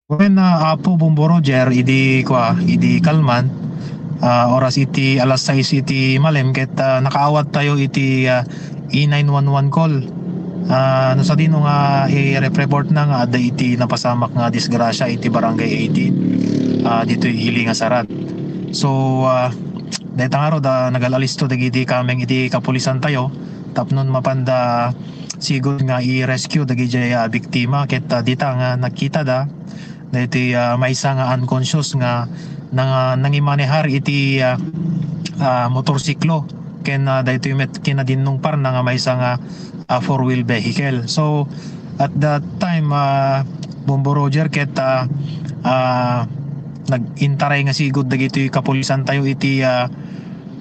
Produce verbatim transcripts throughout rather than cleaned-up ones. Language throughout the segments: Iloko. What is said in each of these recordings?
Wen, ah, Apo Bombo Roger, idi, kua, idi kalman, ah, oras iti alas sais iti malem ket, ah, nakaawat tayo iti, ah, E nine one one call. Ah, no sadino nga i-rep-, report na nga adda iti napasamak nga disgrasya iti Barangay eighteen, ah, ditoy Ili nga Sarat. So, ah, dayta ngarud, ah, nagal-alisto dagiti kameng iti kapulisan tayo tapno mapanda sigud nga i-rescue dagiti, ah, biktima ket, ah, dita nga nakita da daytoy, ah, maysa nga unconscious nga nang-, nangimanehar iti, ah, ah, motorsiklo ken, ah, daytoy met kinadinnungparna nga maysa nga, ah, four-wheel vehicle. So, at that time, ah, Bombo Roger, ket, ah, ah, nag-intaray nga sigud dagitoy kapulisan tayo iti, ah,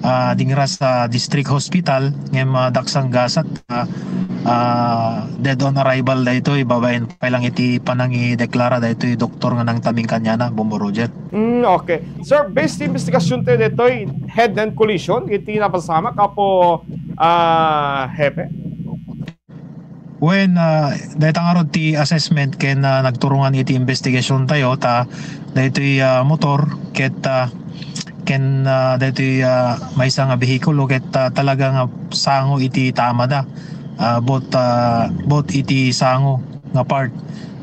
ah, dingra sa District Hospital, ngem, ah, daksang gasat, ah, ah, dead on arrival daytoy, babaen pay lang iti panangideklara daytoy doktor nga nangtabing kaniana, Bombo Roger. Mm, okay. Sir, based ti investigasyon tayo daytoy, head-on collision, iti napasamak, Apo, ah, Hepe? Wen, ah, dayta ngarud ti assessment ken, ah, nagturongan iti investigasyon tayo ta daytoy, ah, motor ket, ah, ken, ah, daytoy, ah, maysa nga behikulo ket, ah, talaga nga sango iti tamada. Ah, both, ah, both iti sango nga part.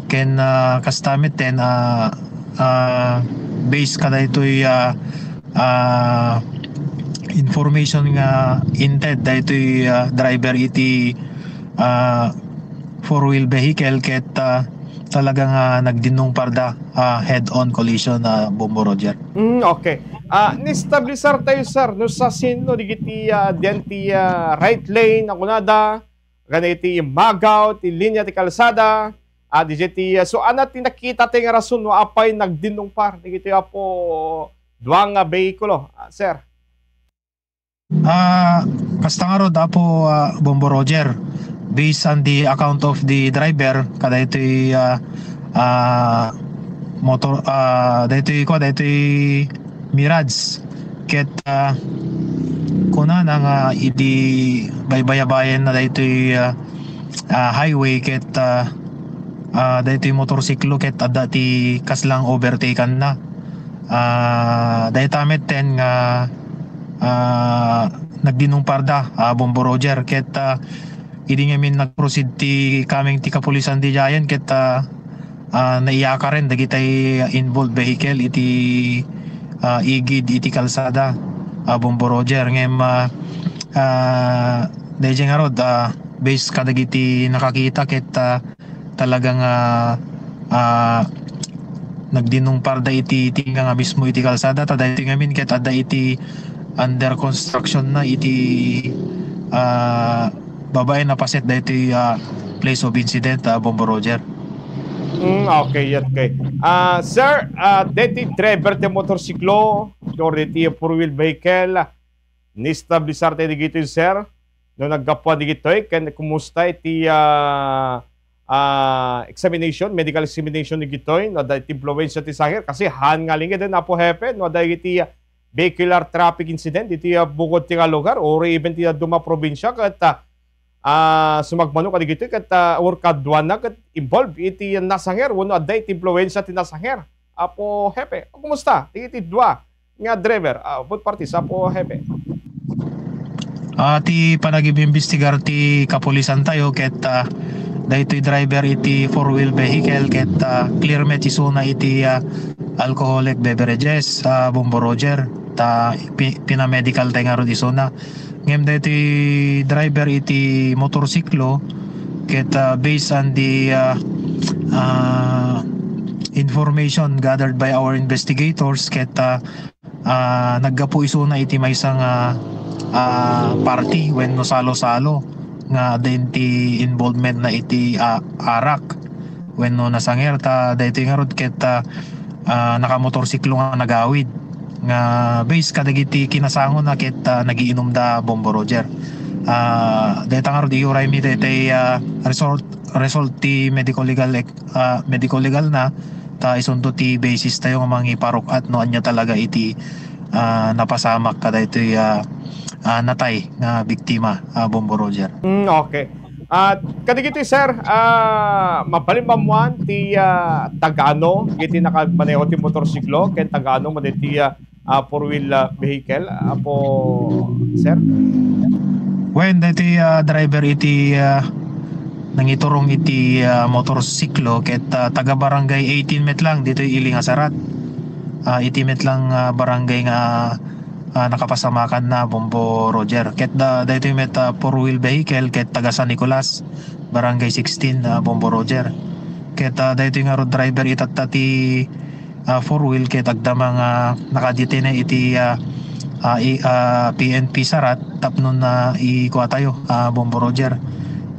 Ken, ah, kasta metten, ah, ah, based kadaytoy, ah, ah, information nga inted daytoy, ah, driver iti, ah, four-wheel vehicle ket, ah, talaga nga nagdinnungparda, ah, head-on collision, ah, Bombo Roger. Mm, okay. Ah, nistablisar tayo, sir, no sa sino digiti, ah, diyan ti, ah, right lane, a kunada, ken iti immagaw ti linia ti kalsada, ah, diay ti, ah, so, ania ti nakita ti nga rason no apay nagdinnungpar dagitoy Apo dua nga behikulo, ah, sir? Ah, kasta ngarud, Apo, ah, Bombo Roger, based on the account of the driver, kadaytoy, ah, ah, motor, ah, daytoy, kua, daytoy Mirage. Ket, ah, kunana nga idi baybayabayan na daytoy, ah, ah, highway ket, ah, ah, daytoy motorsiklo ket adda ti kaslang overtaken na. Ah, dayta metten nga, ah, nagdinnungparda, ah, Bombo Roger, ket, ah, idi ngamin nag-proceed ti kameng ti kapulisan diay ket, ah, ah, naiyakaren dagitay involved vehicle iti, ah, igid iti kalsada, ah, Bombo Roger. Ngem, ah, ah, daydiay ngarud, ah, based kadagiti nakakita ket, ah, talaga nga, ah, nagdinnungparda iti tingga nga mismo iti kalsada, ta daytoy ngamin ket adda iti under construction na iti, ah, babaen a paset daytoy, ah, place of incident, ah, Bombo Roger. Mm, okay, okay. Ah, sir, ah, daytoy driver ti motorsiklo, or daytoy four-wheel vehicle, nistablisar tayo digitoy, sir, no naggapuan digitoy, ken kumusta iti, ah, ah, examination, medical examination digitoy, no adda iti impluwensya ti sanger, kasi han nga lingeden, Apo Hepe, no adda iti, ah, vehicular traffic incident iti, ah, bukod ti nga lugar, or even ti dadduma a probinsia, ket, ah, ah, sumagmamano kadagitoy ket, ah, or kaduana ket involved iti nasanger wenno adda iti impluwensya ti nasanger. Apo Hepe, kumusta dagiti dua nga driver? Ah, both parties, Apo Hepe. Ah, ti panagim-imbestigar ti kapulisan tayo ket, ah, daytoy driver iti four-wheel vehicle ket, ah, clear met isuna iti, ah, alcoholic beverages, ah, Bombo Roger. Ta pi-, pinamedical tayo ngarud isuna. Ngem daytoy driver iti motorsiklo ket, ah, based on the, ah, ah, information gathered by our investigators ket, ah, ah, naggapu isuna iti maysa nga, ah, party wenno salo-salo nga adda iti involvement na iti, ah, arak wenno nasanger ta daytoy ngarud ket, ah, ah, nakamotorsiklo nga nagawid nga base kadagiti kinasangona ket, ah, nagiinumda, Bombo Roger. Ah, dayta ngarud iyuraymi daytay, ah, result, result ti medico legal ex-, ah, medico legal na ta isunto ti basis tayo nga mangiparuk-at no ania talaga iti, ah, napasamak kadaytoy, ah, ah, natay nga biktima, ah, Bombo Roger. Mm, okay. At kadagiti, sir, ah, mabalin maammuan ti, ah, tagaano iti nakagmaneho ti motorsiklo ken tagaano man iti, ah, ah, four-wheel, ah, vehicle, Apo, sir? Wen, daytoy, ah, driver iti, ah, nangiturong iti, ah, motorsiklo ket, ah, taga Barangay eighteen met lang ditoy ili nga sarat. Ah, iti met lang, ah, barangay nga, ah, nakapasamakan na, Bombo Roger. Ket da-, daytoy met, ah, four-wheel vehicle ket taga San Nicolas, Barangay sixteen, ah, Bombo Roger. Ket, ah, daytoy nga road driver itatta ti, ah, four-wheel ket agdama nga nakadetene iti, ah, ah, i-, ah, P N P Sarat tapno na ikuatayo, ah, Bombo Roger.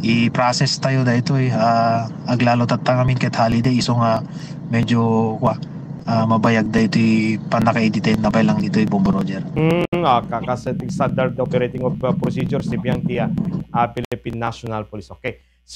I-process tayo daytoy, ah, aglalo tatta ngamin ket holiday isu nga medyo, kua, ah, mabayag daytoy pannakaidetene na lang ditoy, Bombo Roger. Mm, ah, kakas-, standard operating of, ah, procedures ti biang ti, ah, ah, Philippine National Police. Okay.